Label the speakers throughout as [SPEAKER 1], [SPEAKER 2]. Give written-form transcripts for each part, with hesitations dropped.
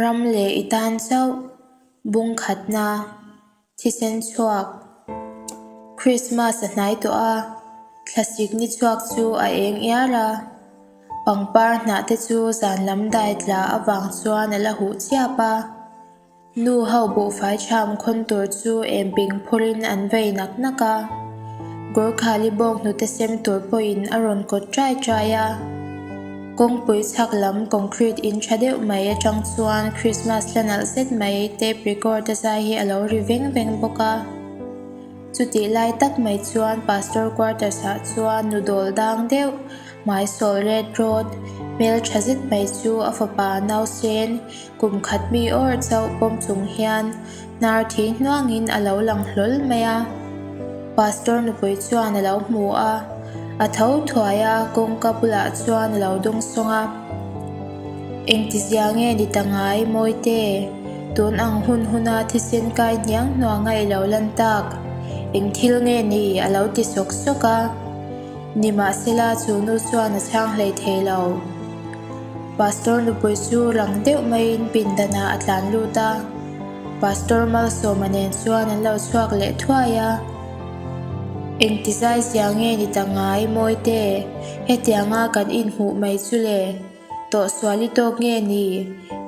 [SPEAKER 1] Ram leh i tan chauh bung khatna thisen chhuak. Krismas a hnai tawh a, thlasik ni chhuak chu a eng iar a. Pangpar hnah te chu zan lam dai tla avang chuan a la huh chiap a. Nu ho buhfai ṭham khawn tur chu em ping phurin an vei nak nak a. Gurkhali bawk hnute sem tur pawhin a rawn kawt ṭai ṭai a. Kawngpui chhak lam concrete in ṭha deuh mai aṭang chuan Christmas hla nalh zet mai tape record a zai hi a lo ri veng veng bawk a. Chutih lai tak mai chuan Pastor quarters ah chuan nu dawl dang deuh hmaisawl red road hmel ṭha zet mai chu a fapa nausen Kum khat mi awr chauh pawm chung hian hnar thi hnuangin a lo lang hlawl mai a. Pastor nupui chuan a lo hmu a, a tho thuai a, kawngka bulah chuan a lo dawng sawng a. Engtizia nge ni ta ngai Mawite? Tun ang hun huna thisen kai hniang hnuanga i lo lan tak? Eng thil nge ni? a lo ti sawk sawk a. Nimahsela chu nu chuan a chhang hlei thei lo. Pastor nupui chu rang deuh maiin pindanah a tlan lut a, Pastor Malsawma nen chuan an lo chhuak leh thuai a. Engti zai zia nge ni ta ngai Mawite, hetianga kan inhmuh mai chu le, tawhsual i tawk nge ni,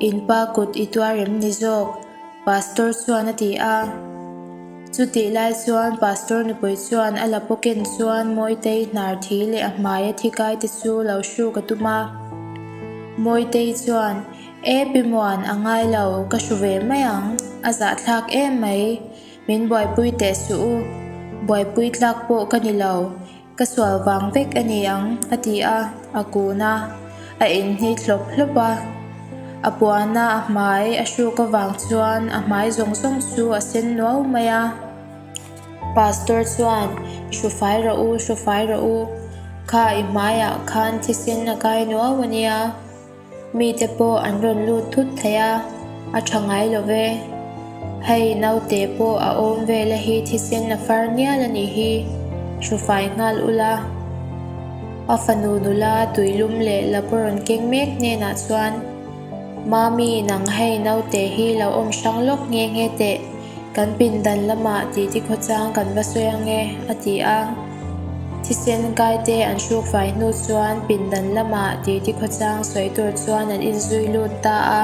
[SPEAKER 1] in pa kut i tuar em ni zawk? Pastor chuan a ti a. Chutih lai chuan Pastor nupui chuan a la pawken chuan Mawitei hnar thi leh a hmai a thi kai te chu lo hruk a tum a. Mawitei chuan, E Pi Muan, a ngai lo, ka hru ve mai ang, a zahthlak em mai, min buaipui teh suh u, buaipui tlak pawh ka ni lo, Ka sual vang vek a ni ang, a ti a, a kun a, a inhnit hlawp hlawp a. A puana a hmai a hruk avang chuan a hmai zawng zawng chu a sen nuau mai a. Pastor chuan, Hrufai rawh u, hrufai rawh u, kha i hmaiah khan thisen a kai nuau a nia. Mite pawh an rawn lut thut thei a, a tha ngai lo ve. Hei naute pawh a awm vela hi thisen a far nial a nih hi, hrufai nghal ula. A fanu nula tuilum leh lapawh rawn keng mek hnenah chuan, Mami nang hei naute hi lo awm hrang lawk nghe nghe teh. Kan pindan lamah titi khawchang kan va sawi ang e, a ti a. Thisen kaite an hruk fai hnu chuan pindan lamah titi khawchang sawi tur chuan an inzui lut ta a.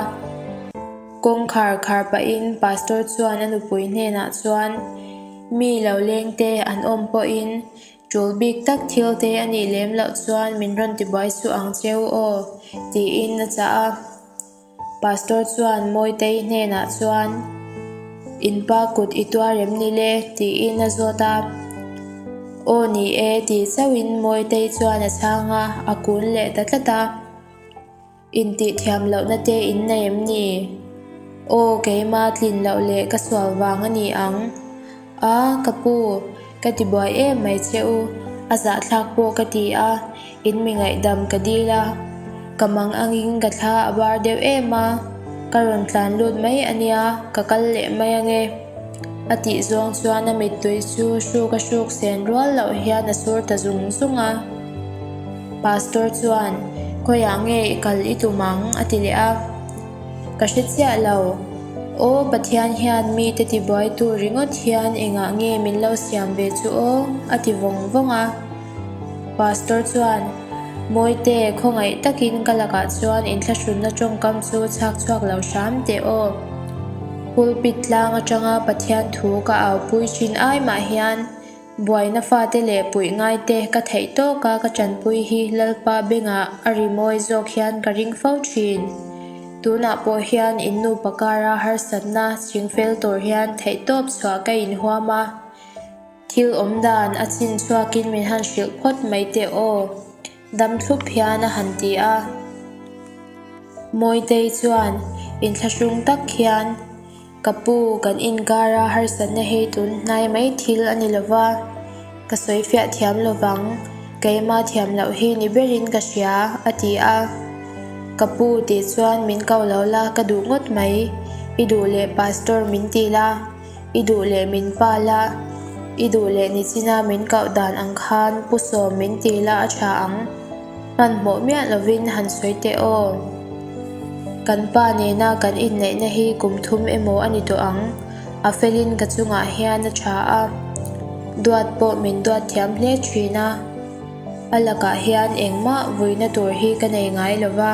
[SPEAKER 1] Kawngkhar khar pahin Pastor chuan a nupui hnenah chuan, Mi lo lengte an awm pawhin tul bik tak thil te a nih lem loh chuan min rawn tibuai suh ang cheu aw, tiin a chah a. Pastor chuan Mawitei hnenah chuan, In pa kut i tuar em ni le? tiin a zawt a. Aw ni e tih chauhin Mawitei chuan a chhang a, a kun leh ta tlat a. Intih thiam lohna te in nei em ni? Aw keima tlin loh leh ka sual vang a ni ang. A, ka pu, ka ti buai em mai che u, a zahthlak pawh ka ti a, in mi ngaihdam ka dil a, ka mang angin ka thla a bar deuh em a, ka rawn tlan lut mai a nia, ka kal leh mai ange. A tih zawng chuan a mittui chu hruk a hruk sen rual loh hian a sur ta zung zung a. Pastor chuan, Khawiah nge i kal i tum ang? a ti leh a. Ka hre chiah lo. Aw Pathian hian mite tibuaitu ringawt hian engah nge min lo siam ve chu aw? a ti vawng vawng a. Pastor chuan, Mawite, khawngaih takin ka lakah chuan inthlahrunna tawngkam chu chhak chhuak lo hram teh aw. Pulpit tlang atanga Pathian thu ka aupui thin ai mah hian Buaina fate leh puih ngaite ka theih tawka ka tanpui hi Lalpa bengah a ri mawi zawk hian ka ring fo thin. Tunah pawh hian in nupa kara harsatna chingfel tur hian theihtawp chhuah ka inhuam a, thil awmdan a chin chhuakin min han hrilh phawt mai teh aw, dam thlup hian a han ti a. Mawitei chuan inthlahrung tak hian. Ka pu, kan inkara harsatna hei tun hnai mai thil a ni lo va, ka sawi fiah thiam lo vang, keima thiam loh hi ni berin ka hria, a ti a. Ka pu tih chuan min ko lo la ka duh ngawt mai, i duh leh pastor min ti la, i duh leh min pa la, i duh leh nichina min koh dan ang khan pu sawm min ti la a tha ang. Hmanhmawh miah lovin han sawi teh aw. Kan pa nena kan inneihna hi kum thum emaw a ni tawh ang, a felin ka chungah hian a tha a, duat pawh min duat thiam hle thin a. A lakah hian engmah vuina tur hi ka nei ngai lo va.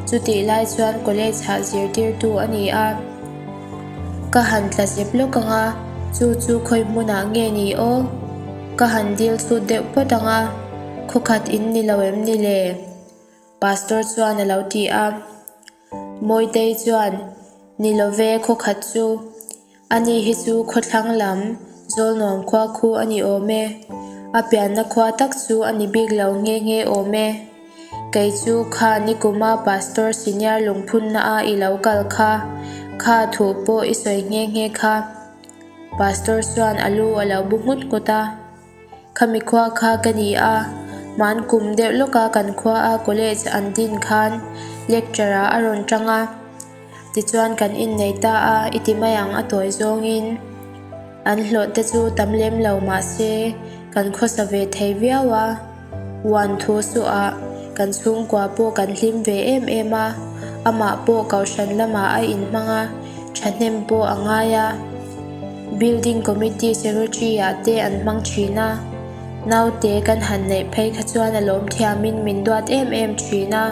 [SPEAKER 1] Chutih lai chuan college ah zirtirtu a ni a. Ka han tla zep lawk ang a, chu chu khawi hmunah nge ni aw? Ka han dil chhut deuh phawt ang a, khawkhat in ni lo em ni le? Pastor chuan a lo ti a. Mawitei chuan, Ni lo ve, khawkhat chu. Ani hi chu khawthlang lam Zawlnuam khua khu a ni awm e. A pianna khua tak chu a ni bik lo nghe nghe awm e. Kei chu kha nikuma Pastor Senior lungphunna a i lo kal kha, kha thu pawh i sawi nghe nghe kha. Pastor chuan a lu a lo bu nghut nghut a. Khami khua kha ka ni a, hman kum deuh lawka kan khua a college an din khan lecture ah a rawn tang a, tichuan kan innei ta a i ti mai ang a tawi zawngin an hlawh te chu tam lem lo mahse kan khawsa ve thei viau a, uan thu suah kan chhungkua pawh kan hlim ve em em a, amah pawh kohhran lamah a inhmang a, thahnem pawh a ngai a. Building Committee Secretary ah te an hmang thin a, naute kan han neih phei kha chuan a lawm thiamin min duat em em thin a.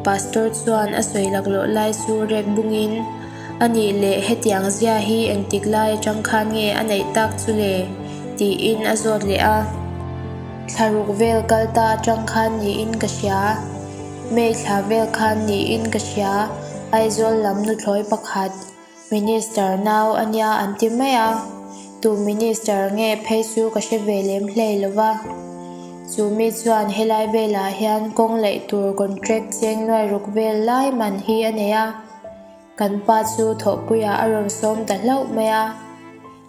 [SPEAKER 1] Pastor chuan a sawi laklawh lai chu rek bungin, A nih leh hetiang zia hi engtik lai atang khan nge a neih tak chu le? tiin a zawt leh a. Thlaruk vel kal ta atang khan niin ka hria. May thla vel khan niin ka hria, Aizawl lam nuthlawi pakhat. Minister nau a nia an ti mai a, tu minister nge phei chu ka hre ve lem hlei lo va. Chu mi chuan helai velah hian kawng laih tur contract cheng nuai ruk vel lai man hi a nei a, kan pa chu thawhpuiah a rawn sawm ta hlauh mai a.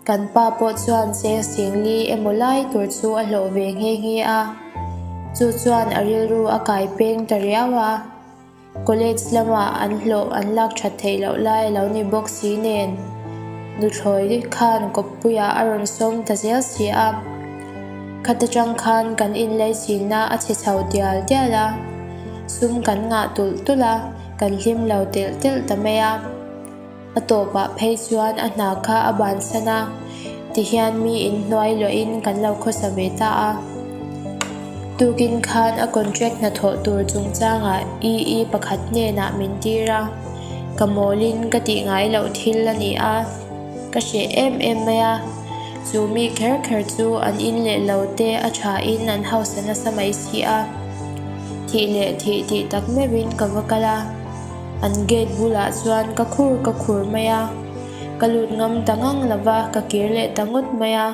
[SPEAKER 1] Kan pa pawh chuan cheng singli emaw lai tur chu a hlawh ve nghe nghe a, chu chuan a rilru a kai peng ta riau a. College lamah an hlawh an lak that theih loh lai a lo ni bawk si nen, nuthlawi khan kawppuiah a rawn sawm ta zel si a. Khata tang khan kan inleichhinna a chhe chho tial tial a, sum kan ngah tulh tulh a, kan hlim lo telh telh ta mai a. A tawpah phei chuan a hna kha a bansan a, tihian mi inhnuai luahin kan lo khawsa ve ta a. Tukin khan a contract hnathawh tur chungchangah EE pakhat hnenah min tir a, ka mawlin ka tih ngai loh thil a ni a, ka hreh em em mai a. Chu mi kher kher chu an in leh lo te a thain an hausa nasa mai si a. Thih leh thih tih tak meuhin ka va kal a. An gate bulah chuan ka khur ka khur mai a, ka lut ngam ta ngang lo va, ka kir leh ta ngawt mai a.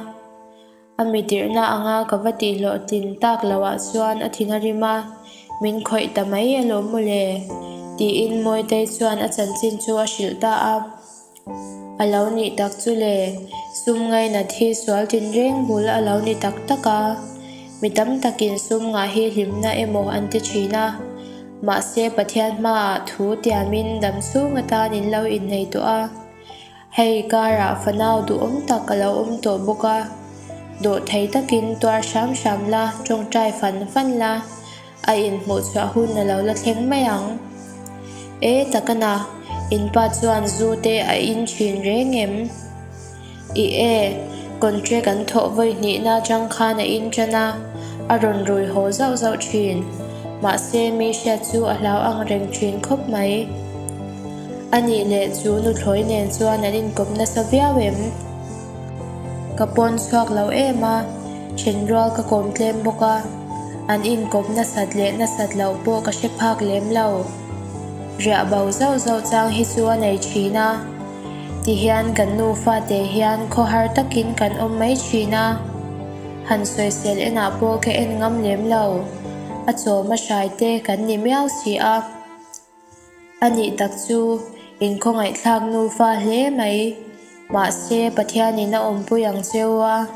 [SPEAKER 1] A mi tirhna anga ka va tihhlawh tlin tak loh ah chuan a thin a rim a, min khawih ta mai alawm mawle, tiin Mawitei chuan a chanchin chu a hrilh ta a. A lo nih tak chu le, sum ngainat hi sual tinreng bul a lo ni tak tak a, mi tam takin sum ngah hi hlimna emaw an ti thin a, mahse Pathian hmaah thu tiamin dam chhung atan in lo innei tawh a, hei karah fanau duhawm tak a lo awm tawh bawk a, dawhthei takin tuar hram hram la, tawngtai fan fan la. A inhmuh chhuah hun a lo la thleng mai ang. E takana, in pa chuan zu te a in thin reng em? I e, contract an thawh vawi hnihna atang khan a in tan a, a rawn rui haw zauh zauh thin. Mahse, mi hriat chu a hlau ang reng thin khawp mai. A nih leh chu nuthlawi nen chuan an inkawp nasa viau em? Ka pawn chhuak lo em a, thenrual ka kawm tlem bawk a, an inkawp nasat leh nasat loh pawh ka hre phak lem lo. Riah bo zauh zauh chang hi chu a nei thin a, tihian kan nufa te hian khawhar takin kan awm mai thin a, han sawisel enah pawh ka en ngam lem lo, a chawm a hrai te kan ni miau si a. A nih tak chu inkhawngaihthlak nufa hle mai. Mahse, Pathianin a awmpui ang cheu a,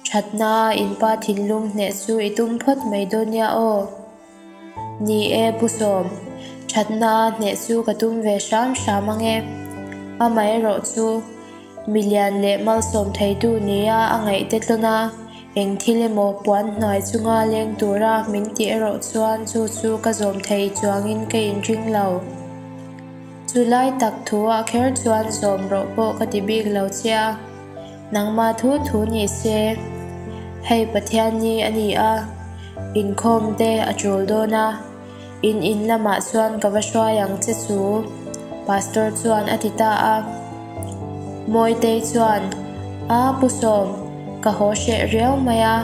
[SPEAKER 1] thatna inpa thinlung hneh chu i tum phawt mai dawn nia aw. Ni e, Pu Sawm, thatna hneh chu ka tum ve hram hram ang e. Amaherawh chu, Milian leh malsawm theitu nia a ngaih te tlawn a, eng thil emaw puan hnuai chunga leng tura min tih erawh chuan chu chu ka zawm thei chuangin ka inring lo. Chu lai tak thu-ah kher chuan zawm rawh pawh ka ti bik lo che a, nangmah thu thu ni se. Hei Pathian ni a ni a, inkhawm te a tul dawn a, in in lamah chuan ka va hruai ang che chu, Pastor chuan a ti ta a. Mawitei chuan, A Pu Sawm, ka haw hreh riau mai a,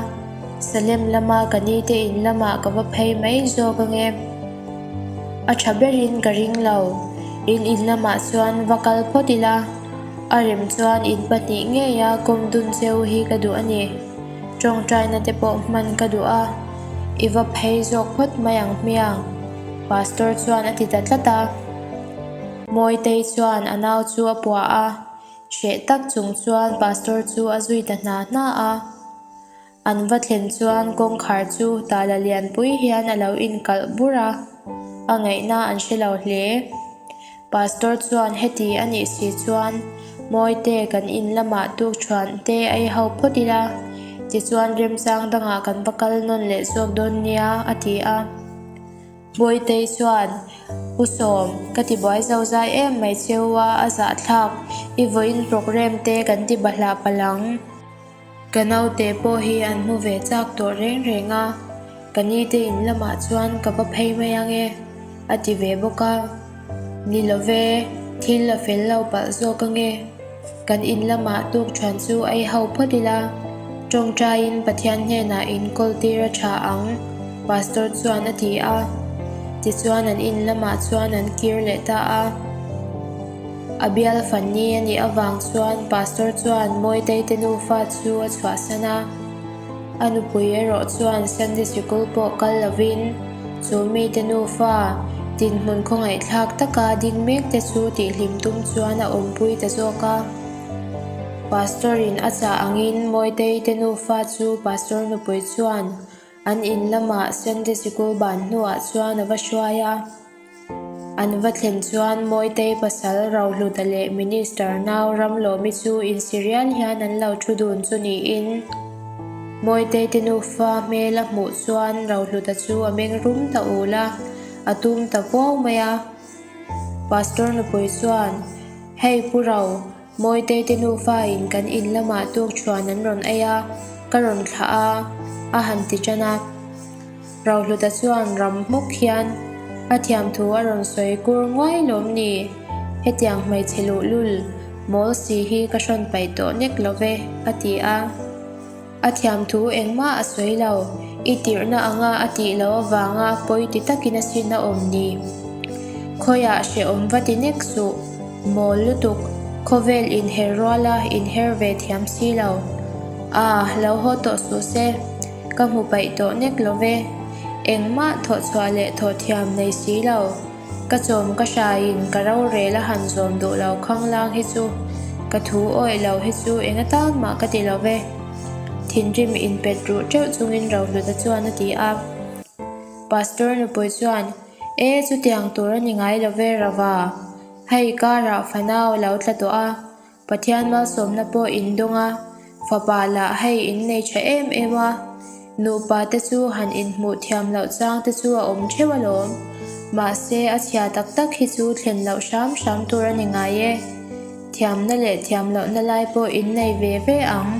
[SPEAKER 1] Salem lama ka nite in lamah ka va phei mai zawk ange. A tha berin ka ring lo. In in lamah chuan va kal phawt ila, a rem chuan in pahnih ngeia kawm dun cheu hi ka duh a ni. Tawngtaina te pawh hman ka duh a, i va phei zawk phawt mai ang hmiang, Pastor chuan a ti ta tlat a. Mawitei chuan a nau chu a puah a, hreh tak chung chuan Pastor chu a zui ta hna hna a. An va thlen chuan kawngkhar chu tala lianpui hian a lo inkalh bur a, a ngaihna an hre lo hle. Pastor chuan heti a nih si chuan Mawite kan in lamah tukṭhuan te ei ho phawt ila, tichuan remchang dangah kan va kal nawn leh zawk dawn nia, a ti a. Bawitei chuan, U Sawm, ka ti buai zo zai em mai cheu a, a zahthlak, i vawiin programme te kan ti bahlah palh ang. Ka naute pawh hi an hmu ve chak tawh reng reng a, ka nite in lamah chuan ka va phei mai ang e, a ti ve bawk a. Ni lo ve, thil a fel lo palh zawk ang e. Kan in lamah tukthuan chu ei ho phawt ila, tawngtaiin Pathian hnenah in kawl tir a tha ang, Pastor chuan a ti a. Tichuan an in lamah chuan an kir leh ta a. A bial fanni a nih avang chuan Pastor chuan Mawitei te nufa chu a chhuahsan a. A nupui erawh chuan Sunday sikul pawh kal lovin chu mite nufa dinhmun khawngaihthlak taka ding mek te chu tihhlim tum chuan a awmpui ta zawk a. Pastor in a chah angin Mawitei te nufa chu Pastor nupui chuan an in lamah Sunday sikul ban hnuah chuan a va hruai a. An va thlen chuan Mawitei pasal Rohluta leh Minister nau Ramlawmi chu insirial hian an lo thu dun chu niin Mawitei te nufa hmel a hmuh chuan Rohluta chu a meng rum ta ul a, a tum ta vuau mai a. Pastor nupui chuan, Hei Pu Ro, Mawitei te nufa in kan in lamah tukthuan an rawn ei a, ka rawn thlah a, a han ti tan a. Rohluta chuan ram hmuk hian a thiamthu a rawn sawi kur nguai lawm ni? Hetiang hmeichhe luhlul mawl si hi ka hrawn paih tawh nek lo ve, a ti a. A thiamthu engmah a sawi lo, i tirhna anga a tih loh avanga pawi ti takin a sin a awm ni. Khawiah hrehawm va ti nek suh, mawl lutuk, khawvel inher ruala inher ve thiam si lo. A, lo haw tawh suh se. Ka hmu paih tawh nek lo ve. Engmah thawhchhuah leh thawhthiam nei si lo. Ka chawm ka hraiin ka rorel a han zawm duh lo khanglang hi chu ka thu awih lo hi chu eng atan mah ka ti lo ve. Thinrim inpet ruh teuh chungin Rohluta chuan a ti a. Pastor nupui chuan, E chutiang tur a ni ngai lo ve Rava. Hei karah fanau a lo tla tawh a. Pathian malsawmna pawh in dawng a, fapa lah hei in nei tha em em a, nupa te chu han inhmuh thiam loh chang te chu a awm theuh alawm. Mahse a chhia tak tak hi chu thlen loh hram hram tur a ni ngai e. Thiamna leh thiam lohna lai pawh in nei ve ve ang.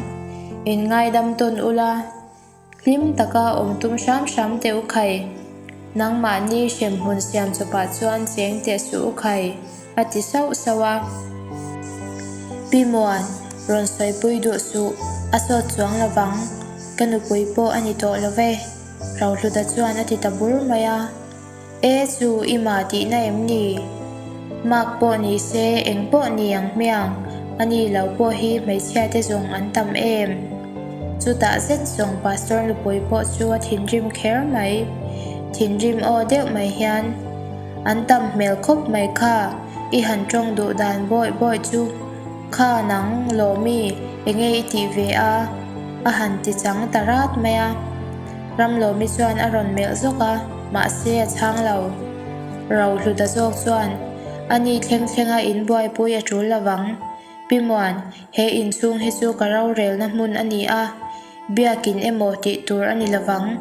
[SPEAKER 1] In ngaidam tawn ula. Hlim taka awm tum hram hram teh u khai. Nangmahni hremhmun siam chawpah chuan cheng teh suh u khai, a ti sauh sauh a. Pi Muan, rawn sawipui duh suh, a sawt chuang lovang, ka nupui pawh a ni tawh lo ve, Rohluta chuan a ti ta bur mai a. E chu i mah tihna em ni? Mark pawh ni se eng pawh ni ang hmiang, a ni lo pawh hi hmeichhia te zawng an tam em? Chutah zet zawng Pastor nupui pawh chu a thinrim kher mai. Thinrim aw deuh mai hian, An tam hmel khawp mai kha, i han tawng duh dan bawih bawih chu kha nang Lawmi enge i tih ve a? a han ti chang ta rat mai a. Ramlawmi chuan a rawn melh zawk a, mahse a chhang lo. Rohluta zawk chuan, A ni thleng thlenga in buaipui a tul lovang. Pi Muan, he inchhung hi chu ka rorelna hmun a ni a, biakin emaw tih tur a ni lovang.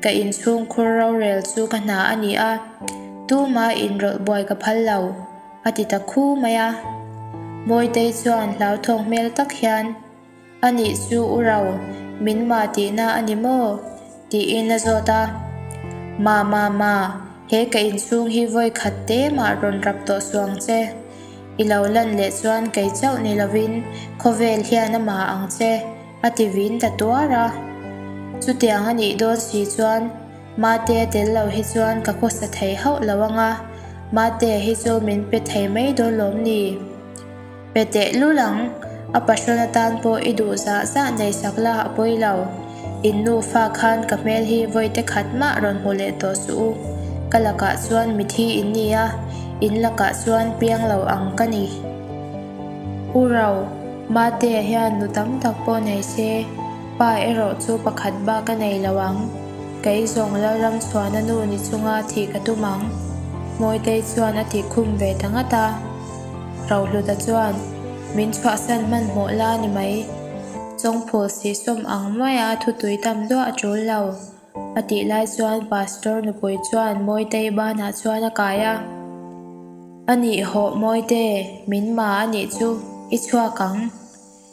[SPEAKER 1] Ka inchhung khur rorel chu ka hna a ni a, tuma inrawlh buai ka phal lo. A ti ta khu mai a. Mawitei chuan hlauthawng hmel tak hian, A nih chu u Ro, min ma tihna a ni maw? tiin a zawt a. Ma ma ma, he ka inchhung hi vawi khat te mah rawn rap tawh suh ang che. I lo lan leh chuan kei chauh ni lovin khawvel hian a ma ang che, a ti vin ta tuar a. Chutiang a nih dawn si chuan Mate a tel lo hi chuan ka khawsa thei hauh lo ang a, Mate hi chu min pe thei mai dawn lawm ni? Pe teh lul ang, a pahrawn atan pawh i duh zah zah nei sak la a pawi lo. In nufa khan ka hmel hi vawi te khat mah rawn hmu leh tawh suh u. Ka lakah chuan mithi in ni a, in lakah chuan piang lo ang ka ni. U Ro, Mate hian nu tam tak pawh nei se, pa erawh chu pakhat bak a nei lo ang. Kei zawng Lalramchhuana nu ni chunga thih ka tum ang, Mawitei chuan a tih khum ve ta ngat a. Rohluta chuan, Min chhuahsan hmanhmawh la ni mai. Chawngphul sihsawm ang maia thutui tam duah a tul lo, a tih lai chuan Pastor nupui chuan Mawitei banah chuan a kai a. A nih hawh Mawite, min ma a nih chu, i chhuak ang.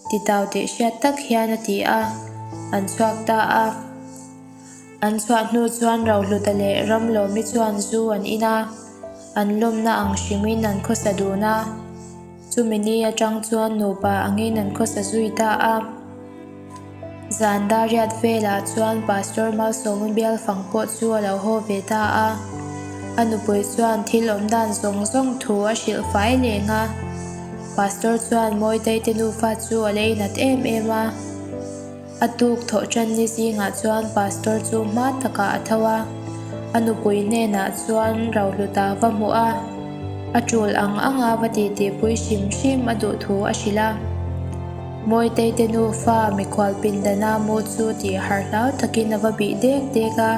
[SPEAKER 1] Ti tau tih hriat tak hian a ti a, an chhuak ta a. An chhuah hnu chuan Rohluta leh Ramlawmi chuan zu an in a, an lawmna ang hrimin an khawsa dun a. Chumi ni atang chuan nupa angin an khawsa zui ta a. Zan dariat velah chuan Pastor Malsawma bial fang pawh chu a lo haw ve ta a. A nupui chuan thil awm dan zawng zawng thu a hrilh fai leng a. Pastor chuan Mawitei te nufa chu a lei nat em em a. A tuk thawh tan ni zingah chuan Pastor chu hma takah a tho a. A nupui hnenah chuan Rohluta va hmuh a. A tul ang anga va titipui hrim hrim a duh thu a hrilh a. Mawitei te nufa mikhual pindana mu chu tih harh hlau takin a va bih dek dek a.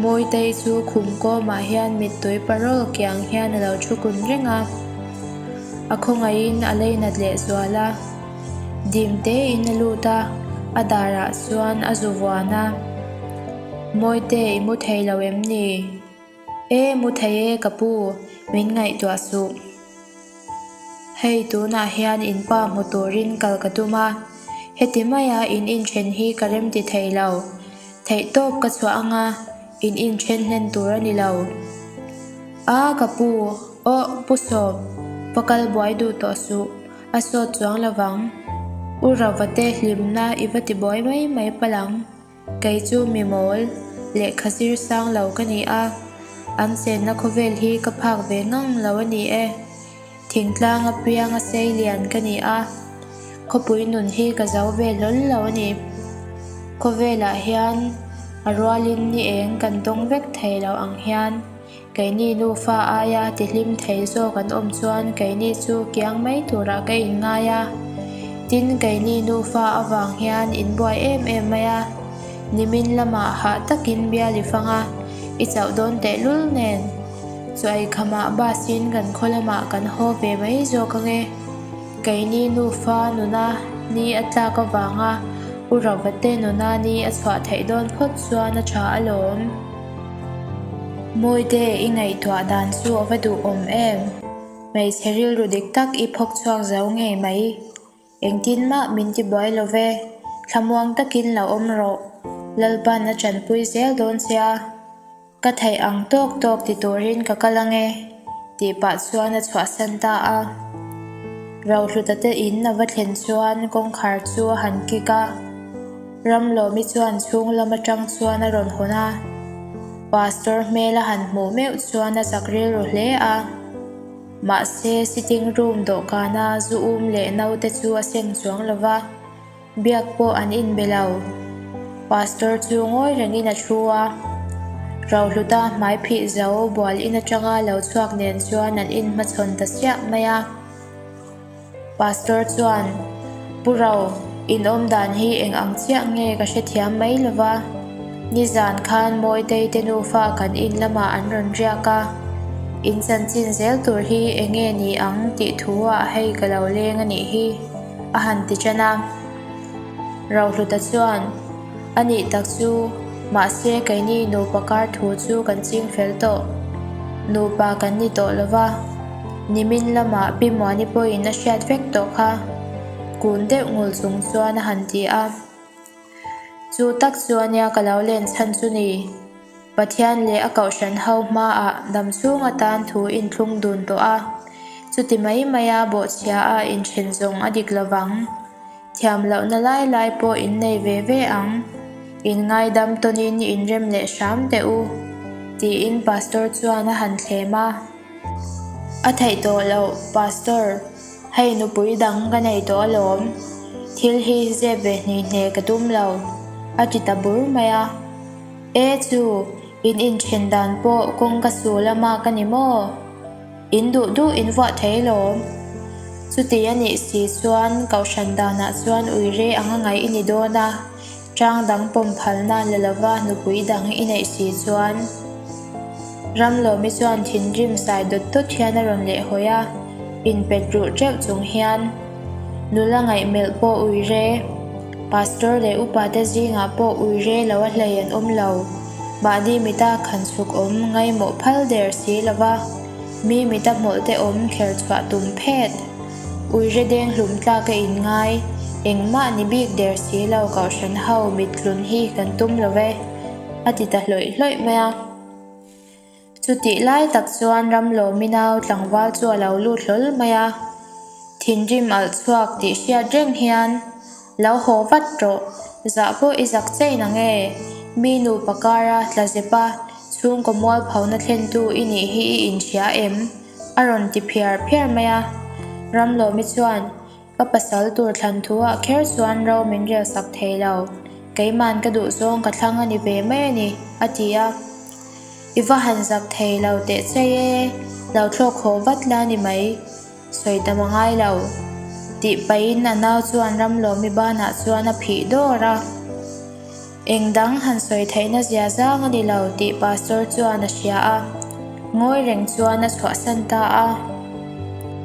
[SPEAKER 1] Mawitei chu khum kawmah hian mittui parawl kiang hian a lo thu kun reng a. A khawngaihin a leinat leh zual a. Dim tein a lut a, a darah chuan a zu vuan a. Mawite i mu thei lo em ni? E mu thei e ka pu, min ngaihtuah suh. Hei tunah hian in pa hmu turin kal ka tum a, heti maia in inthen hi ka remti thei lo. Theihtawp ka chhuah anga in inthen hlen tur a ni lo. A ka pu, aw Pu Sawm, va kal buai duh tawh suh, a sawt chuang lovang. U Ravate hlimna i va ti buai mai mai palh ang. Kei chu mi mawl, lehkha zir sang lo ka ni a, an chenna khawvel hi ka phak ve ngang lo a ni e. Thingtlang apiang a sei lian ka ni a, khawpui nun hi ka zo ve hlawl lo a ni. Khawvelah hian a rualin ni eng kan dawng vek thei lo ang hian Keini nufa aia tihlim thei zawk an awm chuan keini chu kiang mai turah ka inngai a. Tin, keini nufa avang hian in buai em em mai a. Nimin lamah hah takin bial i fang a, i chauh dawn tehlul nen. Chuai khamah bus in kan khaw lamah kan haw ve mai zawk ange. Keini nufa nuna ni a tlak avanga U Ravate nuna ni a chhuah theih dawn phawt chuan a tha alawm. Mawite, i ngaihtuah dan chu a va duhawm em? Hmeichhe rilru dik tak i phawk chhuak zo ngei mai. Engtin mah min ti buai lo ve, thlamuang takin lo awm rawh. Lalpan a tanpui zel dawn che a, ka theih ang tawk tawk ti turin ka kal ange, tih pah chuan a chhuahsan ta a. Rohluta te in a va thlen chuan kawngkhar chu a han kik a. Ramlawmi chuan chhung lam atang chuan a rawn hawn a, Pastor hmel a han hmuh meuh chuan a zak rilru hle a. Mahse, sitting room dawhkana zu um leh naute chu a seng chuang lo va, biak pawh an inbe lo. Pastor chu ngawi rengin a thu a, Rohluta hmai phih zo bual in atanga lo chhuak nen chuan an inhmachhawn ta siah mai a. Pastor chuan, Pu Ro, in awm dan hi eng ang chiah nge ka hrethiam mai lo va. Nizan khan Mawitei te nufa kan in lamah an rawn riak a, in chanchin zel tur hi eng nge ni ang tih thu ah hei ka lo leng a nih hi, a han ti tan a. Rohluta chuan, A nih tak chu, mahse keini nupa kar thu chu kan ching fel tawh. Nupa kan ni tawh lo va. Nimin lamah Pi Muani pawhin a hriat vek tawh kha, kun deuh ngul chung chuan a han ti a. Chu tak chu ania ka lo len chhan chu ni. Pathian leh a kohhran ho hmaah dam chhung atan thu inthlung dun tawh a, chuti mai maia bawhchhia a inthen zawng a dik lovang. Thiam lohna lai lai pawh in nei ve ve ang, in ngaidam tawnin in rem leh hram teh u, tiin Pastor chuan a han thlem a. A theih tawh loh, Pastor, hei nupui dang ka nei tawh alawm, thil hi zep ve hni hne ka tum lo, a ti ta bur mai a. E chu, in inthen dan pawh kawngka su lama ka ni maw? In duh duh in vuah thei lawm. Chuti a nih si chuan Kohhran danah chuan uire anga ngaih i ni dawn a, ṭang dang pawm phalna la lova nupui dang i neih si chuan. Ramlawmi chuan thinrim sai dawt dawt hian a rawn lehhawi a, inpet ruh ṭeuh chung hian nula ngaihmelh pawh uire, Pastor leh upate zingah pawh uire lo a hlei an awm lo. Mahni mita khan chhuk awm ngaimawh phal der si lova, mi mita hmawlhte awm kher chhuah tum phet. Uire deng hlum tlak a inngai, engmah ni bik der si lo kohhran ho mit tlun hi kan tum lo ve, a ti ta hlawih hlawih mai a. Chutih lai tak chuan Ramlawmi nau tlangval chu a lo lut hlawl mai a, thinrim alh chhuak tih hriat reng hian, Lo haw vat rawh, zah pawh i zak chei na nge? Mi nupa kara tla zepa chhungkaw mualphona thlentu i nih hi i inhria em? a rawn ti phiar phiar mai a. Ramlawmi chuan, Ka pasal tur thlan thu ah kher chuan ro min rel sak thei lo, keiman ka duh zawng ka thlang a ni ve mai a ni, a ti a. I va han zak thei lo teh chei e, lo thlawk haw vat la ni mai, sawi tam a ngai lo, tih pahin a nau chuan Ramlawmi banah chuan a phih dawr a. Eng dang han sawi theihna zia zang a ni lo tih Pastor chuan a hria a, ngawi reng chuan a chhuahsan ta a.